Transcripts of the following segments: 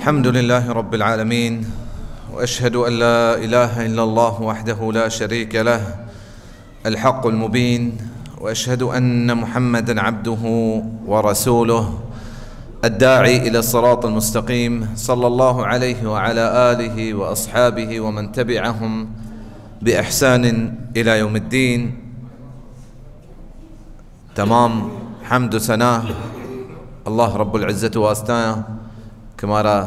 الحمد لله رب العالمين، وأشهد أن لا إله إلا الله وحده لا شريك له الحق المبين، وأشهد أن محمدا عبده ورسوله الداعي إلى الصراط المستقيم، صلى الله عليه وعلى آله وأصحابه ومن تبعهم بإحسان إلى يوم الدين. تمام حمد و ثنا اللہ رب العزت واسطہ کہ مارا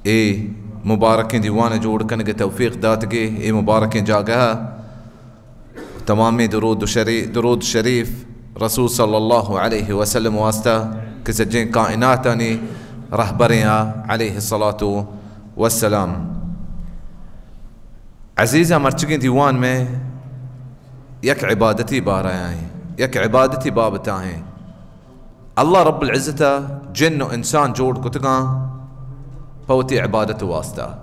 اے مبارکیں دیوان جوڑ کنگ توفیق داتگے، اے مبارکیں جاگہ۔ تمامیں درود و شری-، درود شریف رسول صلی اللہ علیہ وسلم واسطہ کہ سجیں کائناتانی رہبریں آ علیہ الصلاۃ والسلام۔ عزیزاں، مرچگیں دیوان میں یک عبادتی بارہ آئیں، یک عبادتی بابت آئیں۔ اللہ رب العزت ء جن و انسان جوڑ کتگاں پہ وتی عبادت واسطہ۔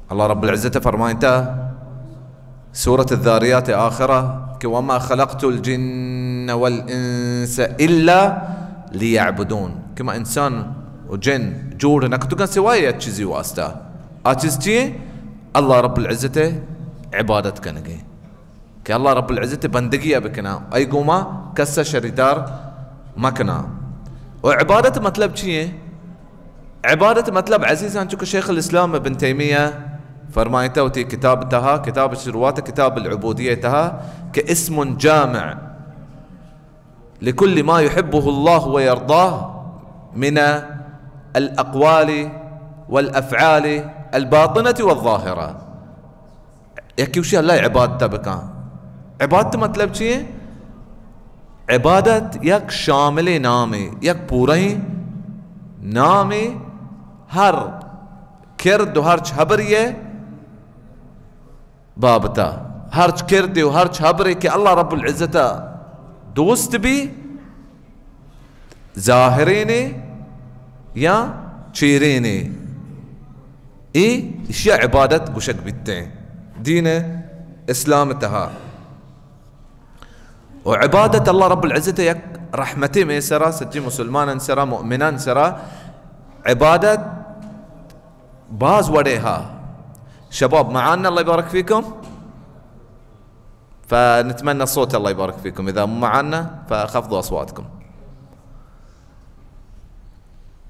اللہ رب العزت فرمائتا سورۃ الذاریات آخرہ کہ وما خلقت الجن والانس الا لیعبدون، کہ ما انسان و جن جوڑ نہ کتگاں سوائے یک چیزی واسطہ۔ آ چیز چیے؟ اللہ رب العزت عبادت کنگے۔ کہ اللہ رب العزت بندگی ء بکناں، ای گوما کس ء شریدار مکناں۔ و عبادت مطلب چی ایں؟ عبادت مطلب عزیزاں، چونکہ شیخ الاسلام ابن تیمیہ فرمائتا وتی کتاب تہا، کتاب شروعات کتاب العبودیہ تہا کہ اسم جامع لكل ما يحبه الله ويرضاه من الأقوال والأفعال الباطنة والظاهرة۔ یکی گوشی اللہ عبادت بکن۔ عبادت مطلب چی ایں؟ عبادت یک شامل نامے، یک پورئیں نامے، ہر کرد و ہرچ ہبری بابتا، ہرچ کردے و ہرچ ہبرے کہ اللہ رب العزت دوست بی، ظاہرینے یا چیرینے، اے اشیا عبادت گوشگ بیتیں دین اسلام تہا۔ و عبادت اللہ رب العزت یک رحمتے میں سرا، سجی مسلمانان سرا، مؤمنان سرا عبادت باز وڑے ہا۔ شباب معانا، الله يبارك فيكم، فنتمنى الصوت، الله يبارك فيكم، إذا مو معانا فخفضوا أصواتكم.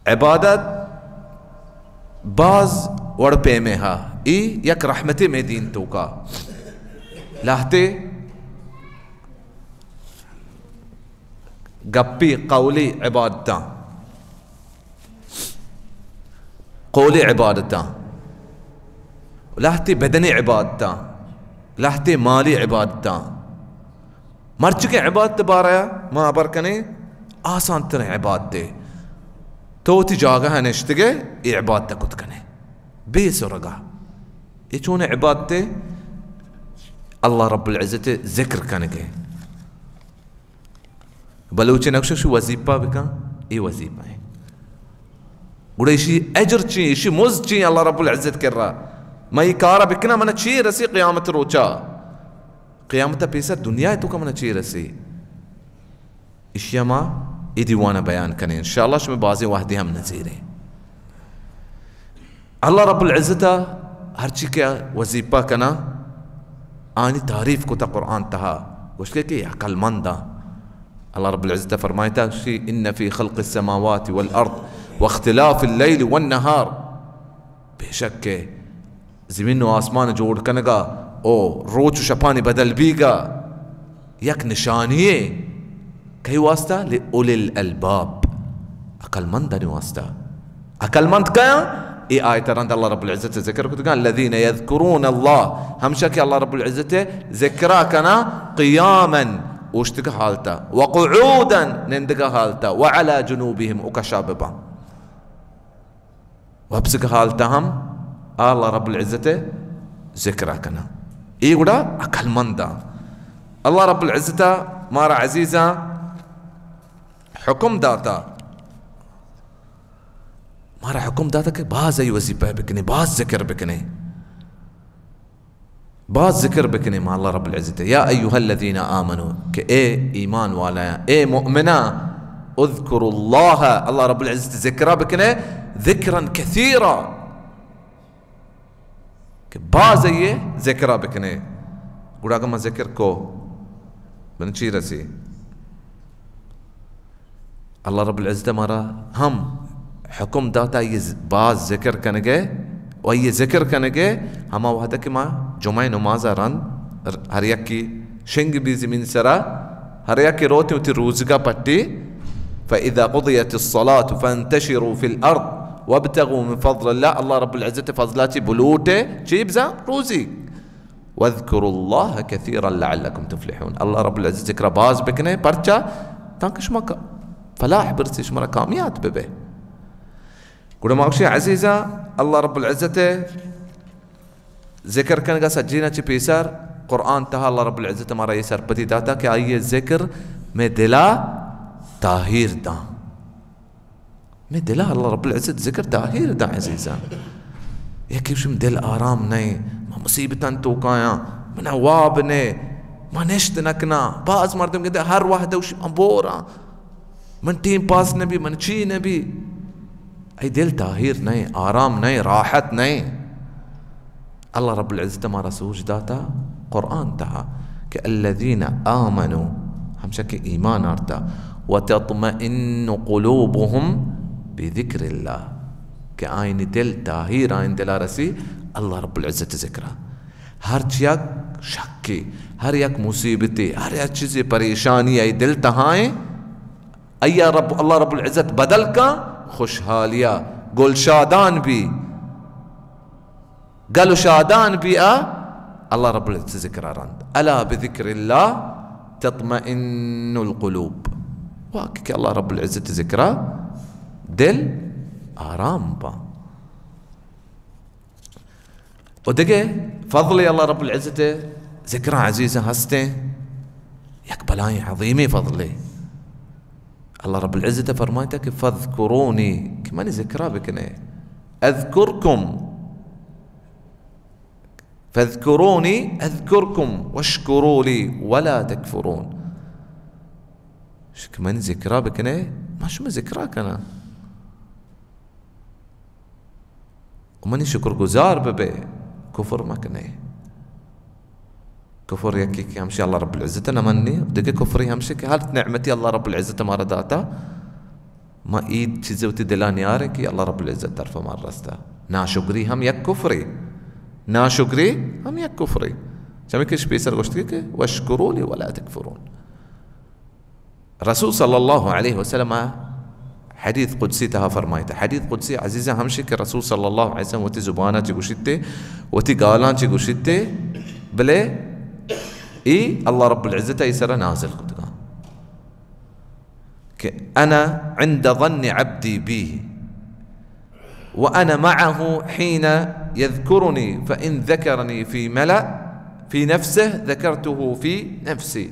عبادت باز وڑ پیمے ہا، ای یک رحمتے میں دین توکا۔ لہتے گپی قولی عبادتاں، قولی عبادتاں، لہتی بدنی عبادتاں، لہتی مالی عبادتاں۔ مرچکیں عبادت بارہ ما ہبر کنیں، آسان تریں عبادتے۔ تو وتی جاگہ نشتگے، اے عبادت کت کنے۔ بے سرگا۔ اے چون عبادتے؟ اللہ رب العزت ذکر کنگے۔ بلوچ نقشہ شو وظیفہ بکن، اے وظیفہ ایں۔ گڑا ایشی اجر چی، ایشی مزد چی اللہ رب العزت کرا؟ من اے کارا بکناں، من چی رسی قیامت روچا؟ قیامت پیسر دنیا توکا من چی رسی؟ ایشی ما اے دیوانا بیان کنیں۔ انشاءاللہ شما بازیں وحدی ہم نزیریں۔ اللہ رب العزت ء ہرچی کہ وظیفہ کنا، آنی تعریف کتا قرآن تہا، گوشتے کہ عقل مند آ۔ اللہ رب العزت ء فرمائتا، ان فی خلق السماوات والارض واختلاف اللیل والنہار، بے شک کہ زمین و آسمان جوڑ کنگا او روچ و شپانی بدل بیگا یک نشانی اے۔ کئی واسطہ؟ لأولی الالباب، عقل مندانی واسطہ۔ عقل مند کیا؟ اے آیت رند اللہ رب العزت ذکر کتگا، الذین یذکرون اللہ، ہمشہ کہ اللہ رب العزت ذکرا کنا، قیاما، اوشتگا حالتا، وقعودا، نندگا حالتا، وعلی جنوبہم، او کشا بباں۔ وپسگ حالتا ہم اللہ رب العزت ذکرا کنا۔ اے گڑا عقل منداں۔ اللہ رب العزت مارا عزیزاں حکم داتا، مارا حکم داتا کہ باز ای وظیفہ بکنے، باز ذکر بکنے۔ باز ذکر بکنیں ما اللہ رب العزت ء، یا ایھا الذین آمنوا، کہ اے ایمان والایا، اے مؤمنا، اذکروا اللہ، اللہ رب العزت ذکرہ بکنے، ذکرا کثیرا، کہ باز یہ ذکرہ بکنے۔ گڑا اگاں ما ذکر کو، من چی رسی؟ اللہ رب العزت مارا ہم حکم داتا یہ ز-، باز ذکر کنگے، و یہ ذکر کنگے ہما وحدہ کہ ما جمعہ نماز رند ر-، ہر یکی شنگ بی زمین سرا، ہر یکی روتی وتی روزگا پٹی۔ فإذا قضيت الصلاة فانتشروا في الأرض وابتغوا من فضل الله، اللہ رب العزت فضلہ چی بلوٹے، چی بزاں؟ روزی۔ واذکروا اللہ کثیرا لعلکم تفلحون۔ اللہ رب العزت ذکر باز بکنے، پرچا؟ تاکہ شما کا-، فلاح برسی، شما را کامیاب ببے۔ گڑا ما گوشی عزیزاں، اللہ رب العزت ذکر کنگا سجینا چی پیسر قرآن تہا اللہ رب العزت مارا یہ سرپدی داتا کہ آئیے ذکر میں دلا تاہیر داں۔ میں دلا اللہ رب العزت ذکر تاہیر داں عزیزاں۔ یکی شم دل آرام نئے، ما مصیبتاں توکایاں، منا واب نئے، ما نشت نکنا۔ باز مردم کہتے ہر وحدہ شم بوراں، من ٹیم پاس نبی، من چی نبی۔ ای دل تاہیر نئے، آرام نئے، راحت نئے۔ اللہ رب العزت مارا سوج داتا قرآن تہا کہ الذین آمنوا، ہمشہ کہ ایمان آرتا، وتطمئن قلوبهم بذکر اللہ، کہ آئینی دل تاہیر، آئین دلا رسی اللہ رب العزت ذکرہ۔ ہر چیک شکی، ہر یک مصیبتی، ہر یک چیزی پریشانی آئی دل تہائیں، ایا رب، اللہ رب العزت بدل کا خوشحالیا، گل شادان بی، گل و شادان بی آ اللہ رب العزت ذکر رند۔ الا بذکر اللہ تطمئن القلوب۔ واقعی کہ اللہ رب العزت ذکر دل آرام با۔ و دگہ فضل اللہ رب العزت ذکر عزیز ہستیں، یک بلائیں عظیمی فضلے۔ اللہ رب العزت فرمائتا کہ فذکرونی، کہ منی ذکرہ بکنے، اذکرکم، فذکرونی اذکرکم واشکروا لی ولا تکفرون۔ کہ منی ذکرہ بکنے، ما شما ذکرہ کنا۔ و منی شکر گزار ببے، کفر مکنے۔ کفر یکی کہ ہمشی اللہ رب العزت نہ منی، دگہ کفری ہمشی کہ ہر نعمتی اللہ رب العزت مارا داتا، ما اید چیزے وتی دلا نیارے کہ اللہ رب العزت طرف مار رستا۔ ناشکری ہم یک کفری، ناشکری ہم یک کفری۔ چمی کہ پیسر گوشت کہ واشکروا لی ولا تکفرون۔ رسول صلی اللہ علیہ وسلم حدیث قدسی تہا فرمائیتا۔ حدیث قدسی عزیزاں ہمشی کہ رسول صلی اللہ علیہ وسلم وتی زبانا چی گوشیتے، وتی گالاں چی گوشیتے، بلے ای اللہ رب العزت ای سر نازل کتگا کہ انا عند ظن عبدی بی۔ وأنا معه حين يذكرني، فإن ذكرني في ملأ في نفسه ذكرته في نفسي،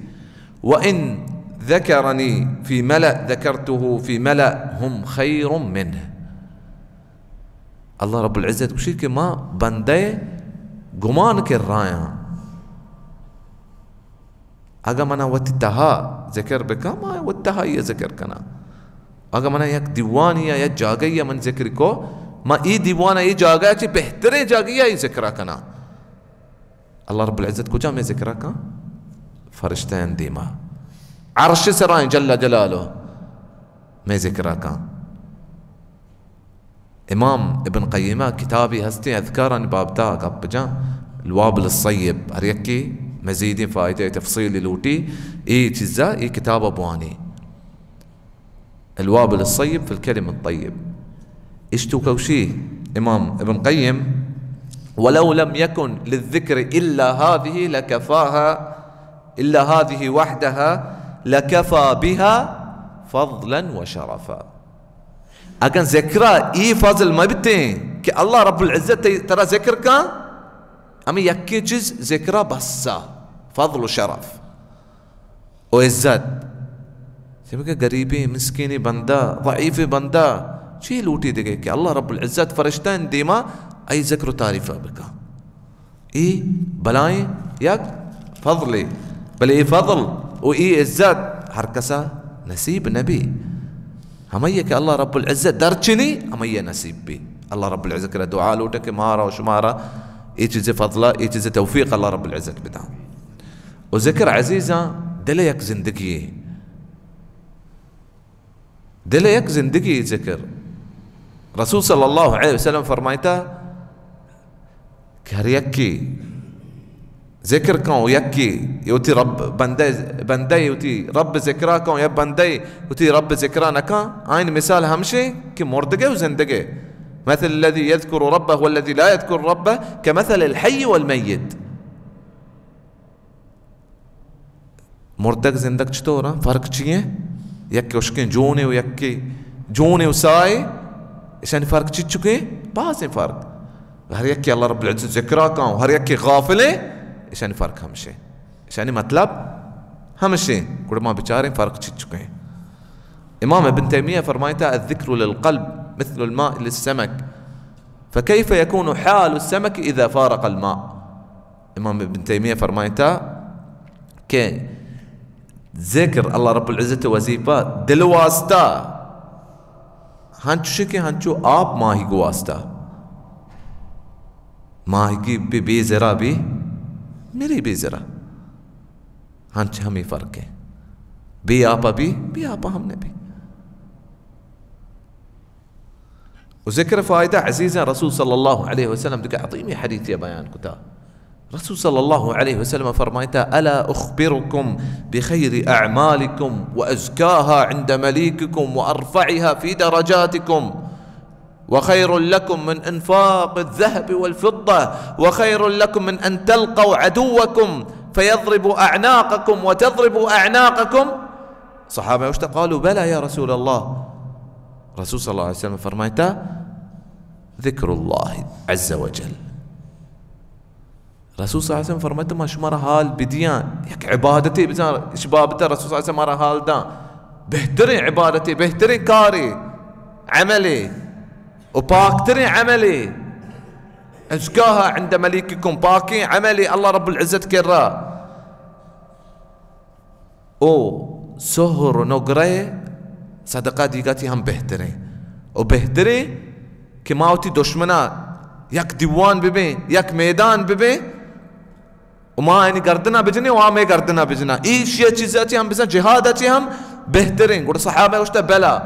وإن ذكرني في ملأ ذكرته في ملأ هم خير منه۔ اللہ رب العزت گوشی کہ ما بندہ گمان کر رایاں۔ اگاں منا وتی تہا ذکر بکن، ما وتی تہا یہ ذکر کناں۔ اگاں منا یک دیوانی یا یک جاگہی من ذکر کو، ما ای دیوان ای جاگہ چی بہترین جاگہی ای ذکر کناں۔ اللہ رب العزت کجا میں ذکر کن؟ فرشتہ دیما۔ عرش سرائیں جل جلالہ میں ذکر کن۔ امام ابن قیمہ کتابی ہستیں اذکارانی بابتا گپ جاں، الوابل الصیب، ہر یکی مزیدیں فائدہ تفصیل لوٹی، اے چیزا، اے کتابا بوانی۔ الوابل الصیب فی الکلم الطیب۔ اشتو کوشی امام ابن قیم، ولو لم یکن للذکر الا هذه لکفاها، الا هذه وحدها لکفا بها فضلا وشرفا۔ اگن ذکرا ای فضل مبتیں کہ اللہ رب العزت ترا ذکر کن، ہمیں یکیں چیز ذکرا بسا، فضل و شرف و عزت۔ چمکہ غریبیں، مسکینیں بندہ، ضعیفیں بندہ، چی لوٹی دگہ کہ اللہ رب العزت فرشتہ ان دیما ای ذکر و تعریفہ بکا۔ ای بلائیں یک فضلے، بلے ای فضل و ای عزت ہر کسا نصیب نبی۔ ہمائی کہ اللہ رب العزت درچنی، ہمائی نصیب بی۔ اللہ رب العزت کرا دعا لوٹے کہ مارا و شمارا اے چیز فضلہ، اے چیز توفیق اللہ رب العزت بداں۔ و ذکر عزیزاں، دل یک زندگی ہے۔ دل یک زندگی ذکر۔ رسول صلی اللہ علیہ وسلم فرمائتا کہ ہر یکی ذکر کن و یکی وتی رب بندہ، بندہ وتی رب ذکرا کن، یا بندہ وتی رب ذکرا نکن، آئین مثال ہمشے کہ مردگے و زندگے۔ مثل الذي يذكر ربه والذي لا يذكر ربه كمثل الحي والميت۔ مردگ زندگ چطور ہیں؟ فرق چی ہیں؟ یکے اشکیں جونے و یکے جونے و سائے، اشانی فرق چی چکے؟ بازیں فرق۔ ہر یکے اللہ رب العزت ذکرا کن، ہر یکے غافلیں، اشانی فرق ہمشے۔ اشانی مطلب ہمشے۔ گڑا ما بچاریں فرق چی چکے ہیں۔ امام ابن تیمیہ فرمائتا، الذکر للقلب مثل الماء للسمك، فكيف يكون حال السمك إذا فارق الماء؟ امام ابن تیمیہ فرمائتا کہ ذکر اللہ رب العزت وظیفہ دل واسطہ ہنچو کہ ہنچو آپ ماہیگ واسطہ۔ ماہیگی بے، بے زرا بی، مری بے زرا۔ ہنچ ہمیں فرق ہے۔ بے آپا بی، بے آپا ہم نہ بی۔ و ذکر فائدہ عزیزاں، رسول صلی اللہ علیہ وسلم دگہ عظیمی حدیثے بیان کتا۔ رسول صلی اللہ علیہ وسلم فرمائتا، الا اخبركم بخير اعمالكم وازكاها عند مليككم وارفعها في درجاتكم وخير لكم من انفاق الذهب والفضة وخير لكم من ان تلقوا عدوكم فيضرب اعناقكم وتضرب اعناقكم؟ صحابہ گوشتا، قالوا بلى يا رسول الله۔ رسول صلی اللہ علیہ وسلم فرمائتا، ذکر اللہ عز وجل۔ رسول صلی اللہ علیہ وسلم فرمائتا، ما شمارا حال بدیاں، یک عبادتے بزاں، اش بابتا رسول صلی اللہ علیہ وسلم مارا حال داں۔ بہتریں عبادتے، بہتریں کارے، عملے، و پاکتریں عملے، ازکاها عند مليككم، پاکیں عملے اللہ رب العزت کرا۔ او سہر و نگرہ صدقہ دیگا چی ہم بہتریں۔ او بہتریں کہ ما وتی دشمنا یک دیوان ببیں، یک میدان ببیں، و ما آیانی گردنا بجنیں و آ مئے گردنا بجنا۔ ایشی چیزا چی ہم بزاں، جہادا چی ہم بہتریں۔ گڑا صحابہ گوشتا، بلا۔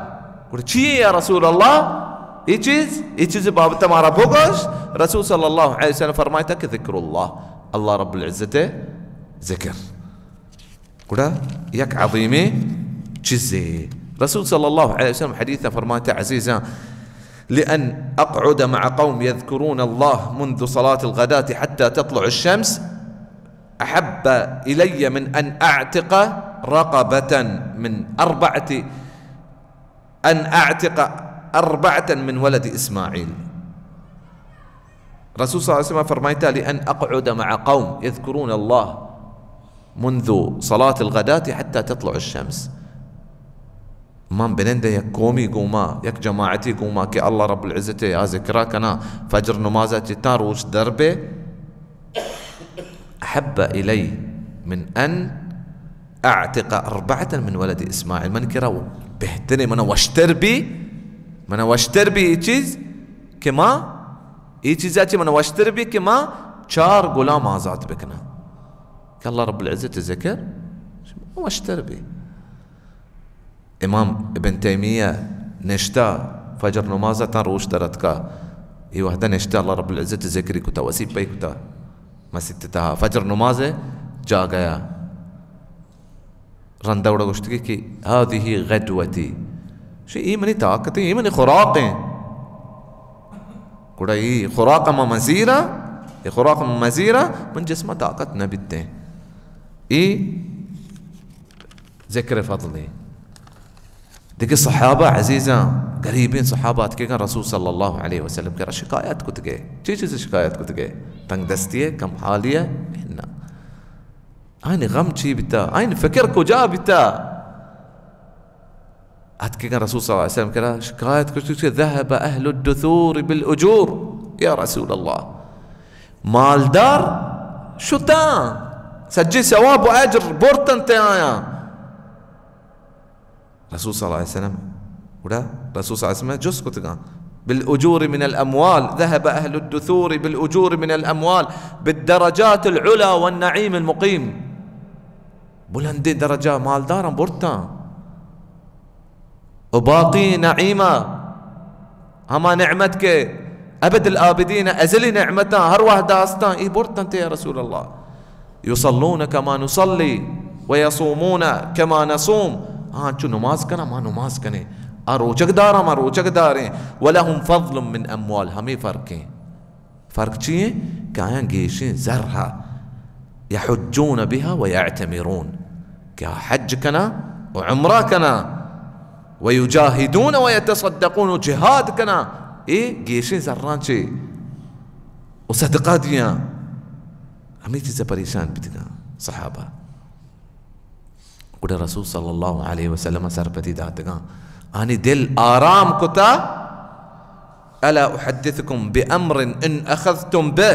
گڑا چی یا رسول اللہ؟ اے چیز، اے چیز بابت مارا بگوش۔ رسول صلی اللہ علیہ وسلم فرمائتا کہ ذکر اللہ، اللہ رب العزت ذکر۔ گڑا یک عظیمیں چیزے۔ رسول صلی اللہ علیہ وسلم حدیث فرماتے عزیزاں، لأن أقعد مع قوم يذكرون الله منذ صلاة الغداة حتى تطلع الشمس أحب إلي من أن أعتق رقبة من أربعة، أن أعتق أربعة من ولد إسماعيل۔ رسول صلی اللہ علیہ وسلم فرمائتا، لأن أقعد مع قوم يذكرون الله منذ صلاة الغداة حتى تطلع الشمس۔ من بنندہ یک قومی گوما، یک جماعتی گوما کہ اللہ رب العزت آ ذکرہ کنا، فجر نمازا چتاں روچ در بے، أحب إلي من أن أعتق أربعة من ولد إسماعيل۔ من کرا بہتریں، من وشتر بی، من وشتر بی اے چیز کہ ما، اے چیزا چی من وشتر بی کہ ما چار غلام آزات بکناں۔ کہ اللہ رب العزت ذکر وشتر بی۔ امام ابن تیمیہ نشتا فجر نماز تاں روش در اتکا، اے وحدہ نشتا اللہ رب العزت ذکری کتا، وظیفہ کتا مسیت تہا فجر نماز جاگیا۔ رندا گڑا گوشتگی کہ هذه غدوتي، شی اے منی طاقت، اے منی خوراک ہیں۔ گڑا اے خوراک ما مزیرا، اے خوراک ما مزیرا، من جسم طاقت نہ بیتے۔ اے ذکر فضلے۔ دیکھیں صحابہ عزیزاں، غریبیں صحابہ اتکگاں رسول صلی اللہ علیہ وسلم کرا شکایت کتگے۔ چی چیز شکایت کتگے؟ تنگ دستی ہے، کم حالی ہے؟ نہ۔ آئین غم چی بیتا؟ آئین فکر کجا بیتا؟ اتکگاں رسول صلی اللہ علیہ وسلم کرا شکایت کتگے کہ ذهب أهل الدثور بالأجور۔ یا رسول اللہ، مالدار شتاں، سجی ثواب و اجر برتن تے آیاں۔ رسول صلی اللہ علیہ وسلم گڑا رسول صلی اللہ علیہ وسلم جست کتگاں، بالأجور من الأموال، ذهب أهل الدثور بالأجور من الأموال بالدرجات العلى والنعيم المقيم. بلندیں درجہ مالداراں برتاں. و باقی نعیمہ، ہما نعمت کہ ابد الآبدین، ازلی نعمتاں، ہر وہد استاں، ای برتنت یا رسول اللہ. یصلون کما نصلی و یصومون کما نصوم. آ چو نماز کناں، ما نماز کنیں. آ روچگ داراں، ما روچگ داریں. ولهم فضل من اموال، ہمے فرقیں. فرق چی ایں؟ کہ آیاں گیشیں زر ہا، یحجون بها و یعتمرون، کہ آ حج کناں و عمرہ کناں، و یجاہدون و یتصدقون، و جہاد کناں، اے گیشیں زراں چے و صدقہ دیاں. ہمے چیز پریشان بیتگاں صحابہ. گڑا رسول صلی اللہ علیہ وسلم سرپدی داتگاں، آنی دل آرام کتا. الا احدثکم بامر ان اخذتم به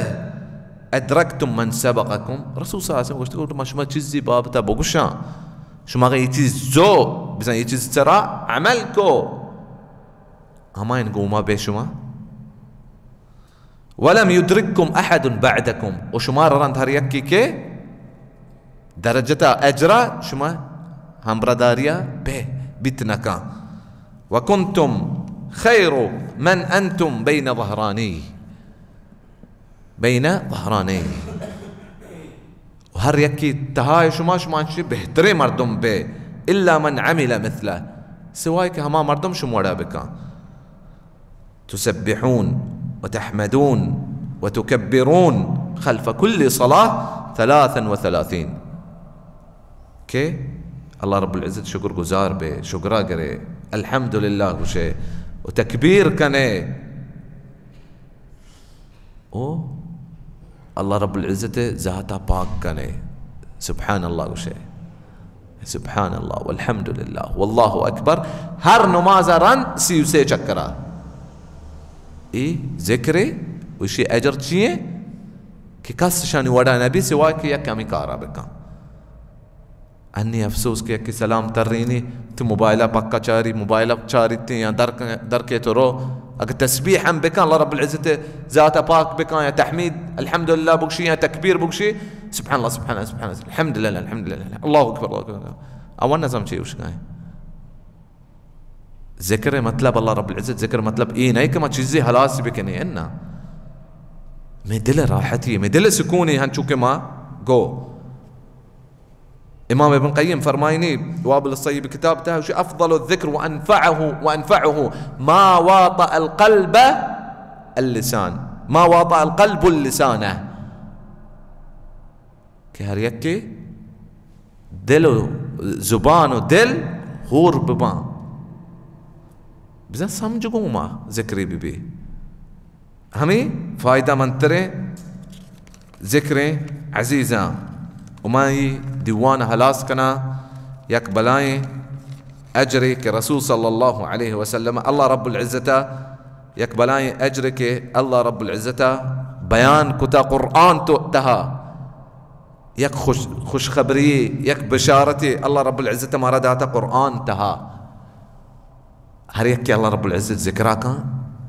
ادرکتم من سبقکم. رسول صلی اللہ علیہ وسلم گوشت، گوشت، ما شما چیزی بابتا بگوشاں، شما اگہ یہ چیز زو، بزن یہ چیز سرا عمل کو، ہمائن گوما بے شما. ولم یدرککم احد بعدکم، و شما رند ہر یکی کہ درجتا اجرا شما ہمبرداریا بہ بیت نکاں. وکنتم خیر من انتم بین ظهرانی، بین ظهرانی. و ہر یکی تہا شما، شما چی بہتریں مردم بے، الا من عمل مثله، سوائے کہ ہما مردم شما وڑا بکاں. تسبحون وتحمدون وتكبرون خلف كل صلاة ثلاثا وثلاثين. کہ اللہ رب العزت شکر گزار بے، شکرا گرے، الحمدللہ گوشے و تکبیر کنے. او اللہ رب العزت ذاتا پاک کنے، سبحان اللہ گوشے، سبحان اللہ والحمدللہ واللہ اکبر، ہر نماز رند سی و سے چکرا. ای ذکرے، وشی اجر چیئے کہ کس شانی وڑا نبی سوائے کہ یک ہمی کارا بکن. انی افسوس کہ یکے سلام ترینی، تو موبائل ء پکا چاری، موبائل ء چاریت یا در، در کے تو رو. اگہ تسبیح ہم بکن، اللہ رب العزت ذات ء پاک بکن، یا تحمید، الحمدللہ بگشی، یا تکبیر بگشی، سبحان اللہ، سبحان اللہ، سبحان اللہ، الحمدللہ، الحمدللہ، اللہ اکبر، اللہ اکبر. اول نظام چی اشکائیں؟ ذکر مطلب، اللہ رب العزت ذکر مطلب اے نہیں کہ ما چیزی حلاس بکنی، انا. میں دل راحتی، میں دل سکونی ہن، چونکہ ما گو امام ابن قیم فرمائنی وابل الصیب کتاب تہا، افضل الذکر وانفعه، وانفعه ما واطأ القلب اللسان، ما واطأ القلب اللسانه. کہ ہر یکے دل و زبان و دل ہور بباں، بزاں سمجھ گوں ما ذکرے ببی. ہمے فائدہ مندتریں ذکریں عزیزاں، و ما ای دیوان ہلاس کناں یک بلائیں اجرے کہ رسول صلی اللہ علیہ وسلم، اللہ رب العزت ء یک بلائیں اجرے کہ اللہ رب العزت ء بیان کتا قرآن تو تہا، یک خوش، خوشخبری، یک بشارتے اللہ رب العزت ء مارا داتا قرآن تہا. ہر یک کہ اللہ رب العزت ذکرا کن،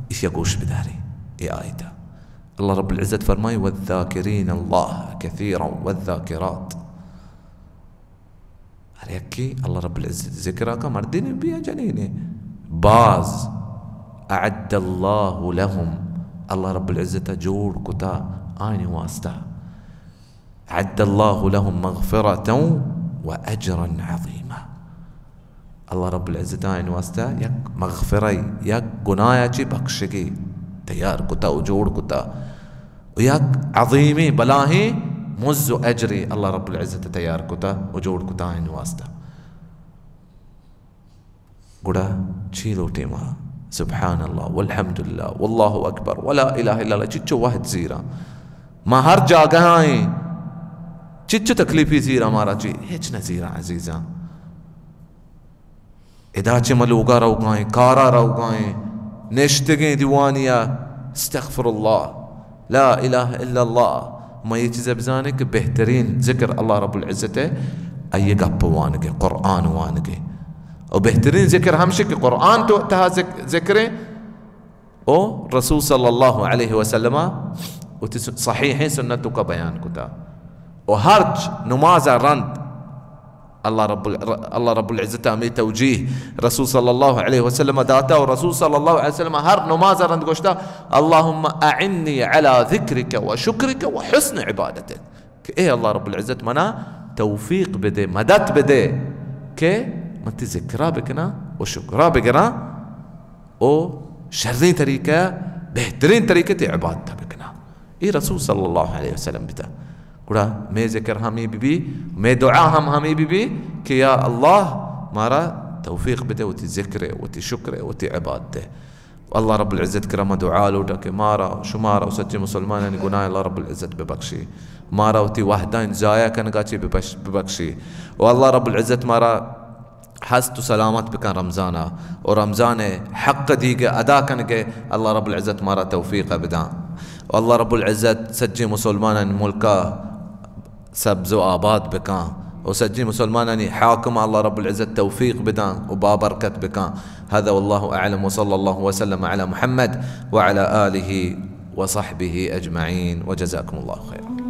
ایشی گوش بداری، اے آیتا اللہ رب العزت فرمائی، والذاکرین اللہ کثیرا والذاکرات. ہر یکے اللہ رب العزت ذکرا کن، مردینے بیا جنینے، باز، اعد اللہ لهم، اللہ رب العزت جوڑ کتا آئین واسطہ. اعد اللہ لهم مغفرة و اجرا عظیما. اللہ رب العزت آئین واسطہ یک مغفرہ، یک گناہ چی بخشگی تیار کتا و جوڑ کتا، و یک عظیمی بلاہیں مز و اجری اللہ رب العزت تیار کتا و جوڑ کتا آئین واسطہ. گڑا چی لوٹیں ما؟ سبحان اللہ والحمدللہ واللہ اکبر ولا الہ الا اللہ، چچو وہد زیراں ما ہر جاگہ آئیں، چچو تکلیفی زیراں مارا چی ہچ نہ زیراں عزیزاں. ادا چہ ما لوگا روگائیں، کارا روگائیں، نشتگیں دیوانیا، استغفر اللہ، لا الہ الا اللہ. ما یہ چیز بزانے کہ بہترین ذکر اللہ رب العزت ہے، آئیے گپ وانگے، قرآن وانگے. و بہترین ذکر ہمشی کہ قرآن تو تہا ذک-، ذکریں، او رسول صلی اللہ علیہ وسلم وتی س-، صحیحیں سنت توکا بیان کتا۔ و ہرچ نماز رند اللہ رب ال-، اللہ رب العزت ہمیں توجیہ رسول صلی اللہ علیہ وسلم داتا، و رسول صلی اللہ علیہ وسلم ہر نماز رند گوشتا، اللهم اعنی علی ذکرک و شکرک و حسن عبادتک، کہ اے اللہ رب العزت منا توفیق بدے، مدد بدے کہ من تی ذکرا بکناں و شکرا بگراں و شریں طریقہ، بہترین طریقہ تی عبادت بکناں۔ اے رسول صلی اللہ علیہ وسلم بتا۔ گڑا مے ذکر ہمیں بی بی، مے دعا ہم ہمیں بی بی کہ یا اللہ مارا توفیق بدے وتی ذکر، وتی شکر، وتی عبادت۔ اللہ رب العزت کرا ما دعا لوٹا کہ مارا، شمارا و سچے مسلمانانی گناہ اللہ رب العزت ببخشی، مارا وتی وہدان ضائع کنگا چی ببخش-، ببخشی، و اللہ رب العزت مارا ہست و سلامت بکن رمضانا، و رمضان حق دیگہ ادا کنگے اللہ رب العزت مارا توفیق بدان، و اللہ رب العزت سچے مسلمانانی ملکا سبز و آباد بکان و سجی مسلمانانی حاکم اللہ رب العزت توفیق بدان و بابرکت بکان۔ هذا والله أعلم وصلى الله وسلم على محمد وعلى آله وصحبه أجمعين وجزاكم الله خيرا.